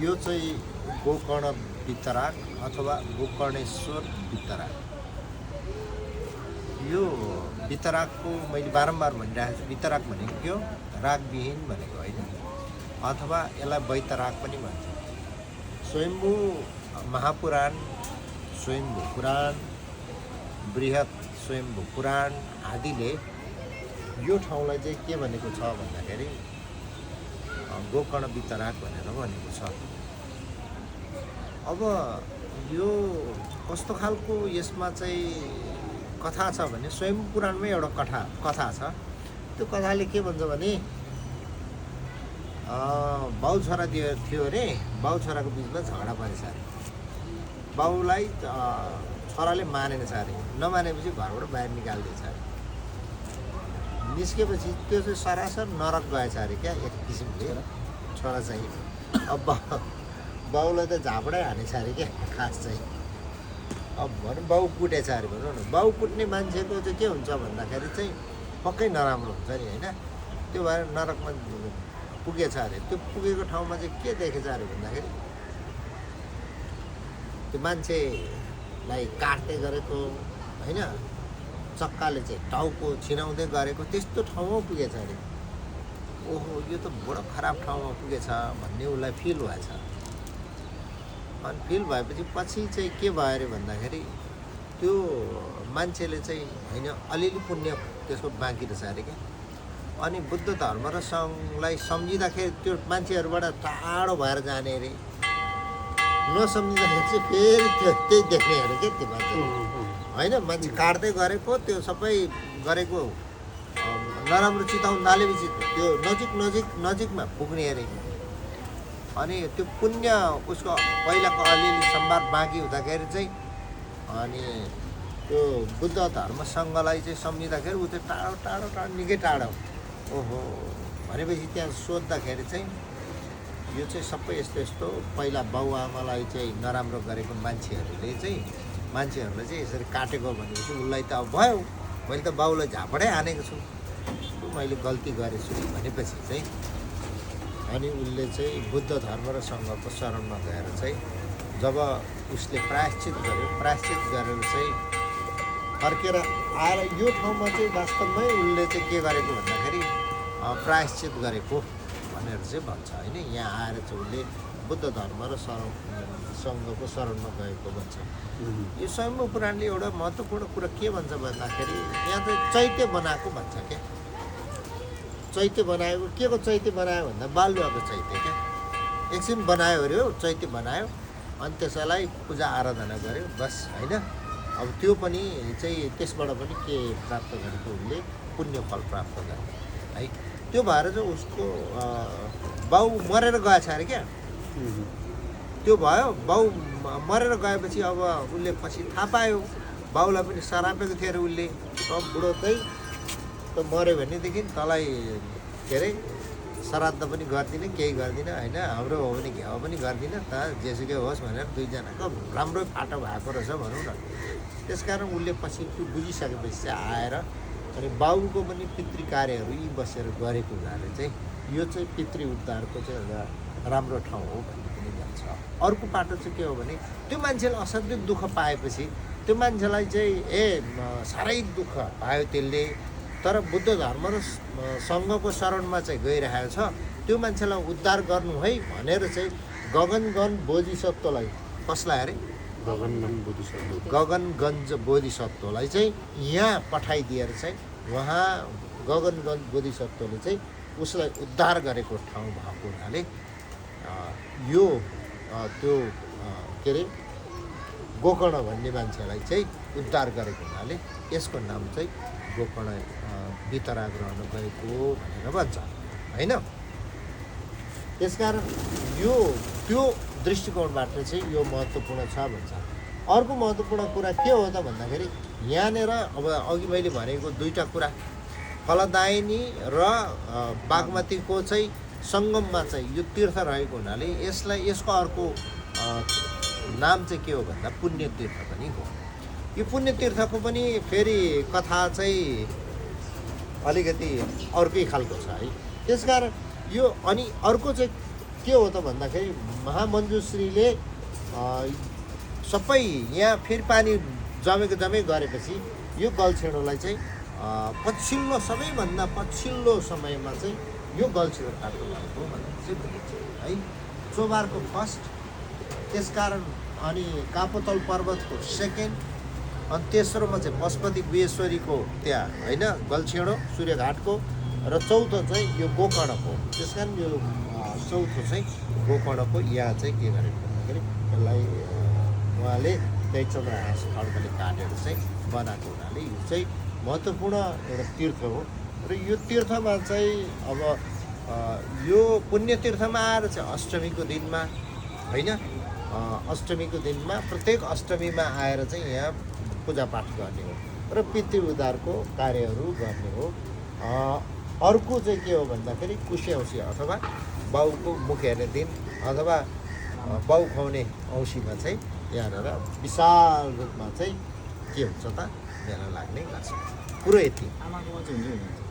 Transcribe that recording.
यो चाहिँ गोकर्ण वितराग अथवा गोकर्णेश्वर वितराग। यो वितरागको मैले बारम्बार भनिरहेको छु, वितराग भनेको के हो? रागविहीन भनेको होइन, अथवा यसलाई वैतराग पनि भन्छ। स्वयम्भू महापुराण, स्वयम्भू पुराण, बृहत स्वयम्भू पुराण आदिले यो ठाउँलाई चाहिँ के भनेको छ भन्दाखेरि गोकर्ण वितराग भनेर भनेको छ। अब यो कस्तो खालको यसमा चाहिँ कथा छ भने स्वयम्भू पुराणमै एउटा कथा छ। त्यो कथाले के भन्छ भने बाउ छोरा थियो अरे, बाउ छोराको बिचमा झगडा परेछ अरे। बाउलाई छोराले मानेन छ अरे, नमानेपछि घरबाट बाहिर निकालिदिएछ अरे। निस्केपछि त्यो चाहिँ सरासर नरक गएछ अरे क्या, एक किसिमले छोरा चाहिँ। अब बाउलाई त झापडै हानेछ अरे क्या खास चाहिँ। अब भनौँ बाउ कुटेछ अरे भनौँ न। बाउ कुट्ने मान्छेको चाहिँ के हुन्छ भन्दाखेरि चाहिँ पक्कै नराम्रो हुन्छ नि होइन। त्यो भएर नरकमा पुगेछ अरे। त्यो पुगेको ठाउँमा चाहिँ के देखेछ अरे भन्दाखेरि त्यो मान्छेलाई काट्दै गरेको होइन, चक्काले चाहिँ टाउको छिनाउँदै गरेको त्यस्तो ठाउँमा पुगेछ अरे। ओहो यो त बडो खराब ठाउँमा पुगेछ भन्ने उसलाई फिल भएछ। अनि फिल भएपछि पछि चाहिँ के भयो अरे भन्दाखेरि त्यो मान्छेले चाहिँ होइन अलिअलि पुण्य त्यसको बाँकी रहेछ अरे क्या। अनि बुद्ध धर्म र सङ्घलाई सम्झिँदाखेरि त्यो मान्छेहरूबाट टाढो भएर जाने अरे। नसम्झिँदाखेरि चाहिँ फेरि त्यही देख्ने अरे क्या त्यो मान्छे होइन। मान्छे काट्दै गरेको त्यो सबै गरेको नराम्रो चिताउनु थालेपछि त्यो नजिकमा पुग्ने अरे। अनि त्यो पुण्य उसको पहिलाको अलिअलि सम्वाद बाँकी हुँदाखेरि चाहिँ अनि त्यो बुद्ध धर्म सङ्घलाई चाहिँ सम्झिँदाखेरि ऊ चाहिँ टाढो निकै टाढो। ओहो भनेपछि त्यहाँ सोद्धाखेरि चाहिँ यो चाहिँ सबै यस्तो पहिला बाउआमालाई चाहिँ नराम्रो गरेको मान्छेहरूले चाहिँ यसरी काटेको भनेपछि उसलाई त अब भयो, मैले त बाउलाई झापडै हानेको छु, मैले गल्ती गरेछु भनेपछि चाहिँ अनि उसले चाहिँ बुद्ध धर्म र सङ्घको शरणमा गएर चाहिँ जब उसले प्रायश्चित गरेर चाहिँ फर्केर आएर यो ठाउँमा चाहिँ वास्तवमै उसले चाहिँ के गरेको भन्दाखेरि प्रायश्चित गरेको भनेर चाहिँ भन्छ होइन। यहाँ आएर चाहिँ उसले बुद्ध धर्म र सङ्घको शरणमा गएको भन्छ। यो स्वयम्भू पुराणले एउटा महत्त्वपूर्ण कुरा के भन्छ भन्दाखेरि यहाँ चाहिँ चैत्य बनाएको भन्छ क्या। चैत्य बनाएको के को चैत्य बनायो भन्दा बालुवाको चैत्य क्या। एकछिन बनायो अरे हो, चैत्य बनायो अनि त्यसैलाई पूजा आराधना गर्यो बस होइन। अब त्यो पनि चाहिँ त्यसबाट पनि के प्राप्त गरेको उसले पुण्य फल प्राप्त गरे है। त्यो भएर चाहिँ उसको बाउ मरेर गएछ अरे क्या। त्यो भयो, बाउ मरेर गएपछि अब उसले पछि थाहा पायो, बाउलाई पनि सरापेको थियो अरे उसले। अब बुढो चाहिँ त मऱ्यो भनेदेखि तँलाई के अरे श्राद्ध पनि गर्दिनँ, केही गर्दिनँ होइन, हाम्रो हो भने घ्याउ पनि गर्दिनँ त, जेसुकै होस् भनेर दुईजनाको राम्रै फाटो भएको रहेछ भनौँ न। त्यसकारण उसले पछि त्यो बुझिसकेपछि चाहिँ आएर अनि बाउको पनि पितृ कार्यहरू यी बसेर गरेको हुनाले चाहिँ यो चाहिँ पितृ उद्धारको चाहिँ एउटा राम्रो ठाउँ हो भन्ने पनि भन्छ। अर्को पाटो चाहिँ के हो भने त्यो मान्छेले असाध्यै दुःख पाएपछि त्यो मान्छेलाई चाहिँ साह्रै दुःख पायो त्यसले, तर बुद्ध धर्म र सङ्घको शरणमा चाहिँ गइरहेको छ। त्यो मान्छेलाई उद्धार गर्नु है भनेर चाहिँ गगनगञ्ज बोधिसत्वलाई, कसलाई अरे गगनगञ्ज बोधिसत्वलाई चाहिँ यहाँ पठाइदिएर चाहिँ उहाँ गगनगञ्ज बोधिसत्वले चाहिँ उसलाई उद्धार गरेको ठाउँ भएको हुनाले यो त्यो के अरे गोकर्ण भन्ने मान्छेलाई चाहिँ उद्धार गरेको हुनाले यसको नाम चाहिँ गोकर्ण वितराग रहन गएको भनेर भन्छ होइन। त्यसकारण यो त्यो दृष्टिकोणबाट चाहिँ यो महत्त्वपूर्ण छ भन्छ। अर्को महत्त्वपूर्ण कुरा के हो त भन्दाखेरि यहाँनिर अब अघि मैले भनेको दुईवटा कुरा, फलदायिनी र बागमतीको चाहिँ सङ्गममा चाहिँ यो तीर्थ रहेको हुनाले यसको अर्को नाम चाहिँ के हो भन्दा पुण्य तीर्थ पनि हो। यो पुण्य तीर्थको पनि फेरि कथा चाहिँ अलिकति अर्कै खालको छ है। त्यसकारण यो अनि अर्को चाहिँ के हो त भन्दाखेरि महामञ्जुश्रीले सबै यहाँ फेरि पानी जमेको गरेपछि यो गल्छेडोलाई चाहिँ पछिल्लो सबैभन्दा पछिल्लो समयमा चाहिँ यो गल्छेडो काट्नु भएको भनेर चाहिँ भनिन्छ है। चोभारको फर्स्ट, त्यसकारण अनि कापोतल पर्वतको सेकेन्ड, अनि तेस्रोमा चाहिँ पशुपति गुहेश्वरीको त्यहाँ होइन गल्छेडो सूर्यघाटको, र चौथो चाहिँ यो गोकर्णको। त्यस कारण यो चौथो चाहिँ गोकर्णको यहाँ चाहिँ के गरेको भन्दाखेरि यसलाई उहाँले त्यही चन्द्रहास खड्गले काटेर चाहिँ बनाएको हुनाले यो चाहिँ महत्त्वपूर्ण एउटा तीर्थ हो। र यो तीर्थमा चाहिँ अब यो पुण्य तीर्थमा आएर चाहिँ अष्टमीको दिनमा होइन, अष्टमीको दिनमा प्रत्येक अष्टमीमा आएर चाहिँ यहाँ पूजापाठ गर्ने हो र पितृ उद्धारको कार्यहरू गर्ने हो। अर्को चाहिँ के हो भन्दाखेरि कुशे औँसी अथवा बाउको मुख हेर्ने दिन अथवा बाउ खुवाउने औँसीमा चाहिँ यहाँनिर विशाल रूपमा चाहिँ के हुन्छ त मेला लाग्ने गर्छ। पुरो यति। आमाकोमा चाहिँ हुन्छ